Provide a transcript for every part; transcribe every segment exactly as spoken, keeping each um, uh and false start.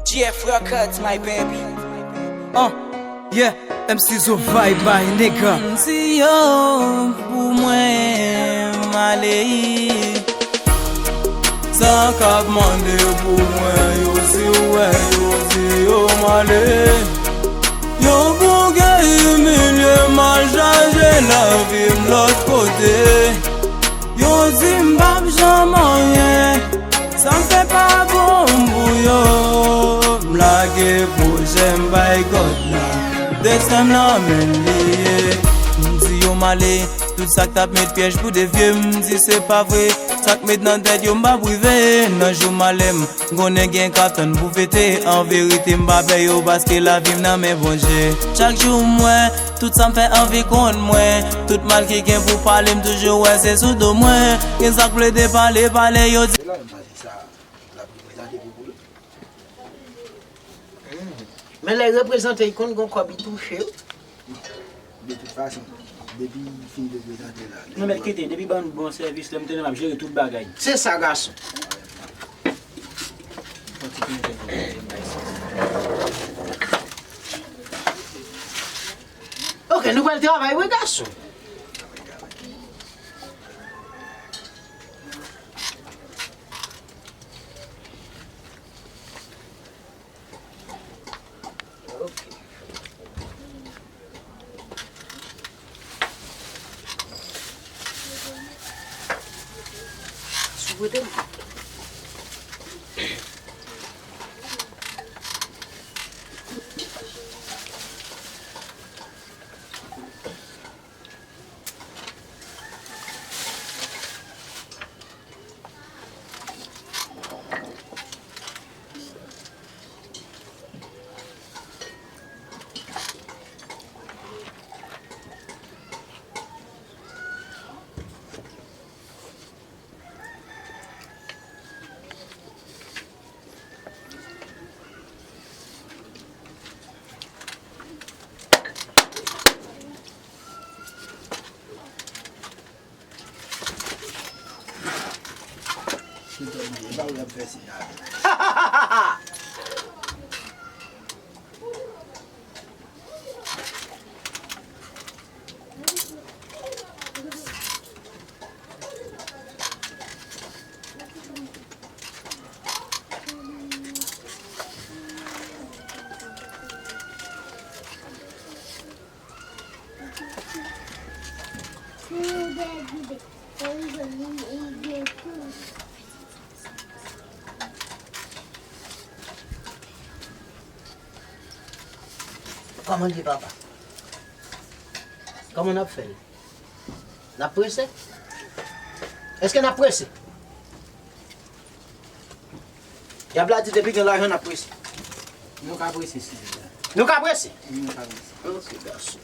G F Records, my baby. Uh, yeah, M C Zo vibe by nigga. M di yo pou mwen m ale. Sa k ap mande pou mwen, yo di w wè, yo di yo m ale. Yo bouke imilye m al chache lavi m lòt kote. Yo di m p ap janm anyen, sa m fè pa bon pou yo. M lage pwojè, m bay God la. Desten m nan men l li ye. M di yo m ale, tout sa k t ap met pyèj pou devye m, m di se pa vre. Sa k met nan tèt yo m p ap rive. Nan jou malè m, m konnen gen k ap tann pou fete. An verite m pa pè yo paske lavi m nan men Bondye. Chak jou m wè tout sa m fè anvi kont mwen. Tout mal ki gen pou pale m toujou wè se sou do mwen. Gen sa k plede pale, pale yo di. Se la menm pati sa l ap reprezante pou ou. Men lè l reprezante, l konn gon kòb li touche wi. De tout fason, depi l fin reprezante la. Nou mèt kite, depi ban m bon sèvis, lè m te nan m ap jere tout bagay. Se sa, gason. Fò ti plen tèt ou, tèt bay sa. Ok, nou pral travay, wi, gason. Ok. Sou kote m. Tout moun, e pa ou y ap fè siyal. Kòman l ye, papa? Kòman n ap fè l? N ap prese? Èske n ap prese? Dyab la di depi gen lajan n ap prese. Nou ka prese, silvouplè. Nou ka prese? Wi, nou ka prese. Ok, gason.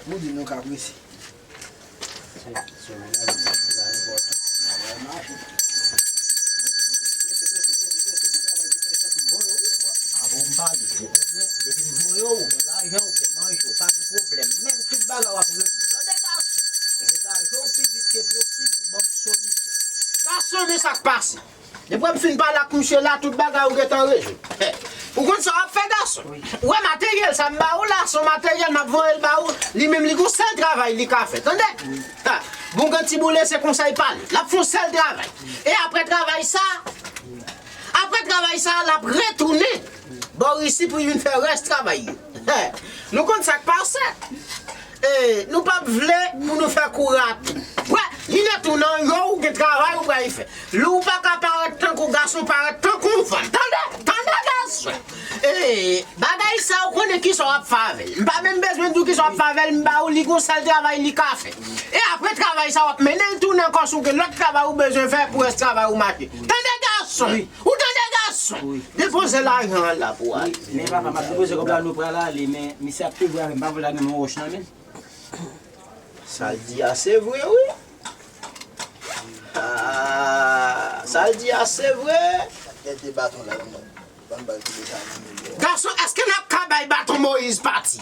Ou di nou ka prese. Se, se menaj ou santi la enpòtan. Travay mache. Mwen, mwen, mwen, prese, prese, prese, prese. Bon travay, bon travay, chèf, m voye w. Avan m pale, ou konnen, depi m voye w, ou gen lajan, ou gen manje, ou pa gen pwoblèm. Menm tout bagay w ap regle. Tande, gason? Degaje w pi vit ke posib pou ban m solisyon. Gason, men sa k pase. Depi w fin pale ak misye la, tout bagay ou gentan rezoud. Ou konn sa w ap fè, gason? Wi. Ou wè materyèl sa m ba ou la, se yon materyèl m ap voye l ba ou. Li menm, li gon sèl travay li ka fè. Tande? Ha. Bon, gen ti boule, se konsa l pale. L ap fè yon sèl travay. E apre travay sa, apre travay sa, l ap retounen bò isi pou l vin fè rès travay yo. Nou konn sa k pase. E, nou p ap vle pou nou fè kou rate. Wè, li nan tou nan yo, ou gen travay ou pral fè. Lè ou pa ka parèt tankou gason, parèt tankou yon fanm. Tande, tande, gason. E, bagay sa, ou konnen kisa w ap fè avè l. M pa menm bezwen di w kisa w ap fè avè l, m ba ou li gon sèl travay li ka fè. E apre travay sa, w ap mennen l tounen ankò si w gen lòt travay ou bezwen fè pou rès travay ou mache. Tande, gason. Wi. Ou tande, gason. Depoze lajan an la pou w ale. Men papa, m ap depoze kòb la, nou pral ale, men misye ap tou vre avè m, m pa vle lage yon wòch nan men l. Sa l di a se vre, wi. Ah, sa l di a se vre. Tèt de baton la, non. Ban m ba l kile sa nan men l. Gason, èske n ap ka bay Baton Moyiz pati?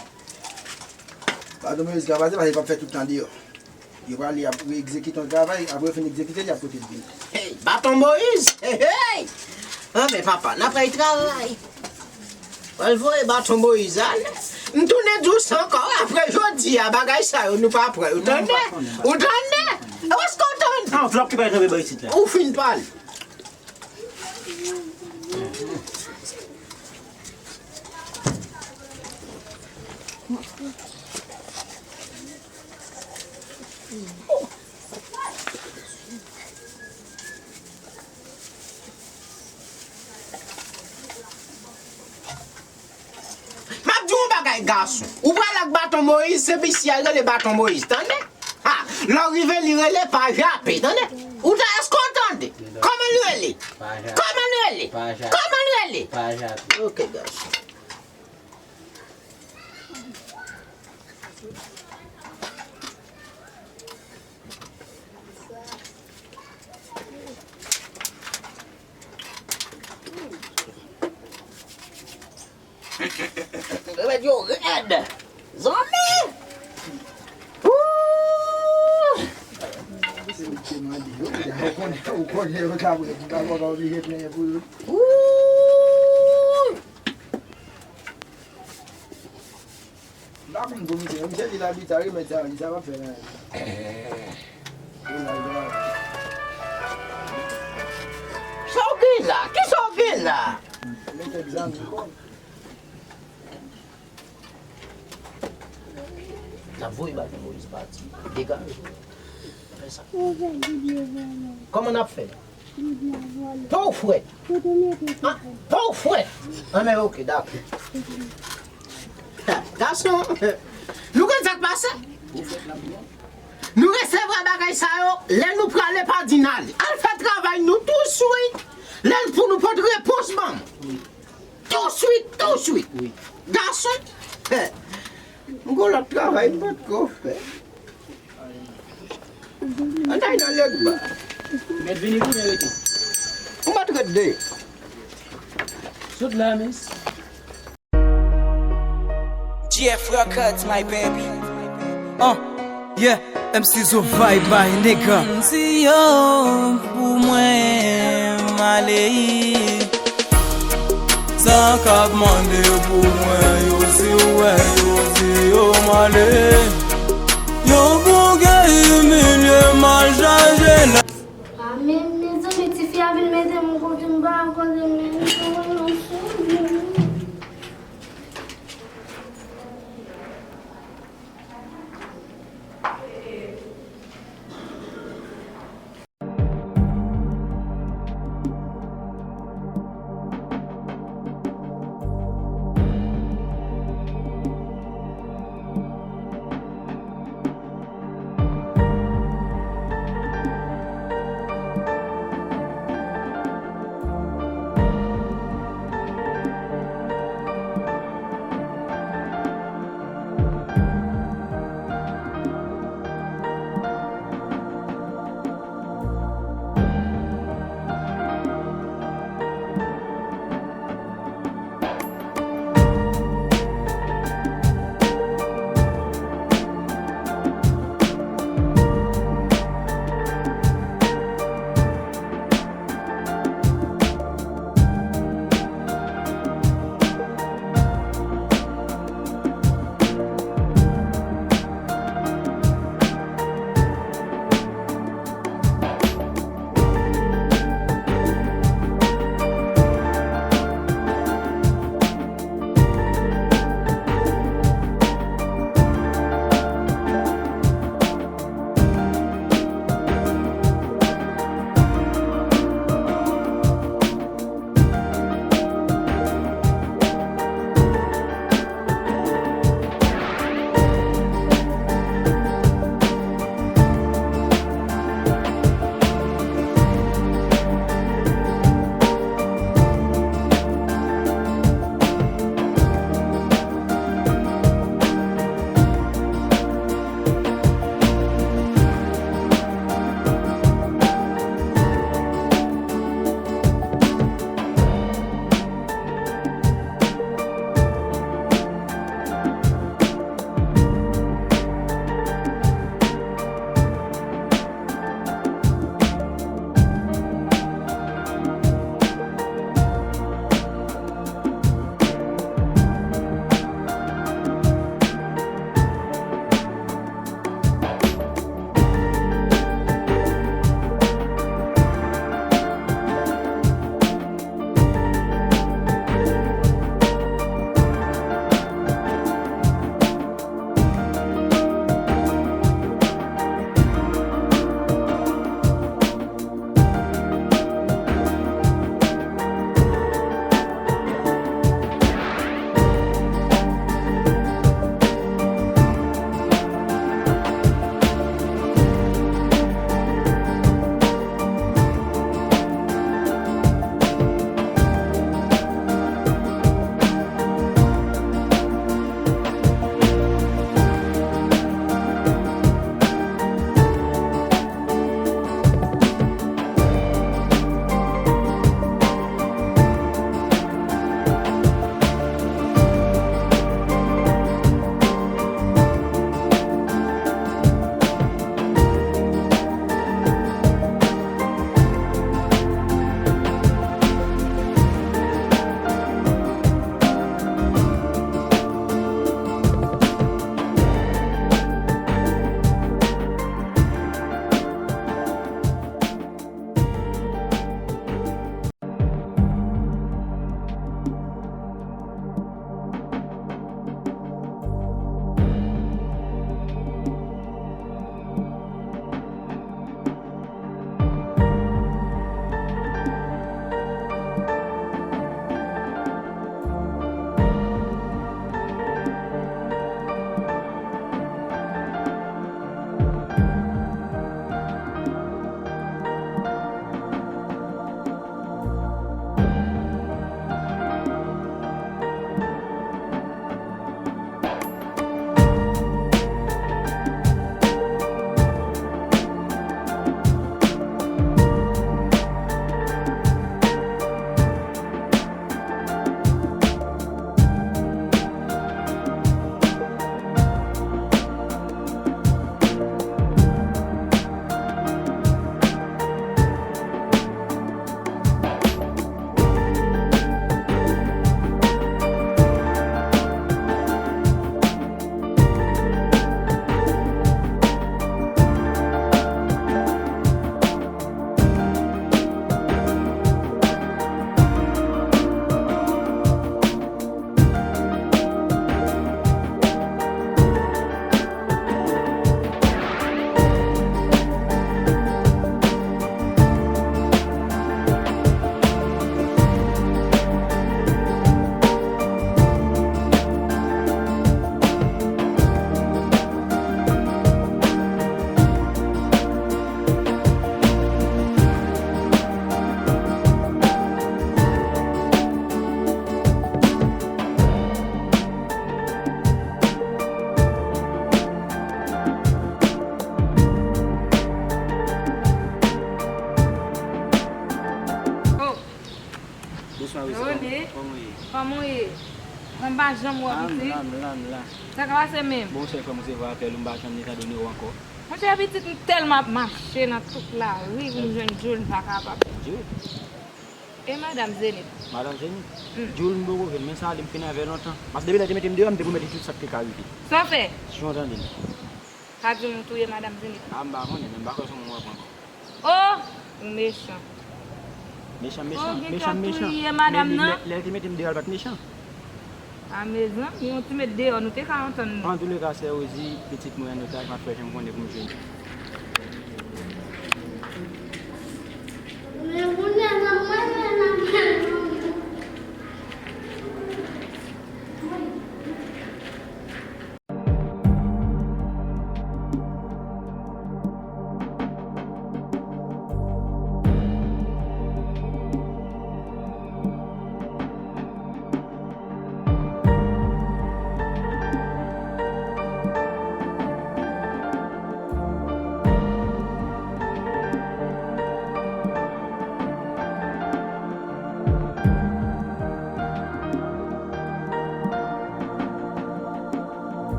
Baton Moyiz ka pati, paske l p ap fè tout tan deyò. Yo prale ap egzekite yon travay, apre yo fin egzekite l, y ap pote l vini. Hey, Baton Moyiz! Hey, hey! Anben papa, n ap al travay. Pral voye Baton Moyiz ale. M tounen di w sa ankò, apre jodi a, bagay sa yo, nou pa pran yo, tande? Ou tande? Èske w tande? Anvlòp ki pral tonbe bò isit la. Ou fin pale. M ap di w yon bagay, gason. Ou pral ak Baton Moyiz, se pisi a rele Baton Moyiz, tande? Ha! Lè w rive, li rele pa jape, tande? Ou ta èske w tande? Kòman l rele? Kòman l rele? Kòman l rele? Ok, gason. Remèd yo rèd. Zanmi! Ooh! Se ou ki te mande yo, ou konnen, ou konnen yo ka vre, ou pa konn oblije plenyen pou yo. Ooh! M pa konn pou misye, misye di l abitye remèd sa yo, li sa p ap fè l anyen. Sa w gen la? Kisa w gen la? Mete egzanp li konn. N ap voye Baton Moyiz pati. Degaje w. Fè sa. Kòman n ap fè? Pa w frèt. Ah, pa w frèt. Ah, men ok, dakò. Gason, nou konn sa k pase? Nou resevwa bagay sa yo, lè nou prale pa di n ale. Al fè travay nou touswit. Lè pou nou pot repons ban m. Touswit, touswit. Gason, m gon lòt travay m potko fè. Ann al nan legba. Mèt vini pou mwen rete. Ou mèt ret de. Sot la, miss. G F Records, my baby. Uh, yeah, M C Zo vibe, my nigga. Si yo pou mwen m ale. Sa k ap mande pou mwen yo, si w wè yo di yo m ale. Yo pou gen imilye m al chaje la. Ah, men, mezanmi, tifi a vin mete m kote m pa konnen, men m pa wè yon sou. pa janm wè pitit. M la, m la, m la. Sa ka pase menm? Bon, sèl fwa m resevwa apèl ou, m pa janm ni tande w ankò. Monchè, pitit, m tèlman ap mache nan tout lari pou m jwenn Joe, m pa kapab. Joe? E madanm Zenith? Madanm Zenith? Mm. Joe, m poko jwenn, men sa li m fin avè l lontan. Paske depi lè te mete m deyò, m te pwomèt li tout sa k te ka rive. Sa w fè? Si w tande l. Ka di m ou touye madanm Zenith? A, m pa konnen, men m pa kwè se yon moun w ap pran ankò. Oh! Ou mechan. Mechan, Oh, mechan, gen mechan, kè mechan. touye madanm Men li, nan? Lè, lè l te mete m deyò, l pa t mechan. A mezanmi, yon ti met deyò, nou te ka antann nou. Antouleka, sè Rosie, pitit mwen an otaj, m ap fè jan m konnen pou m jwenn.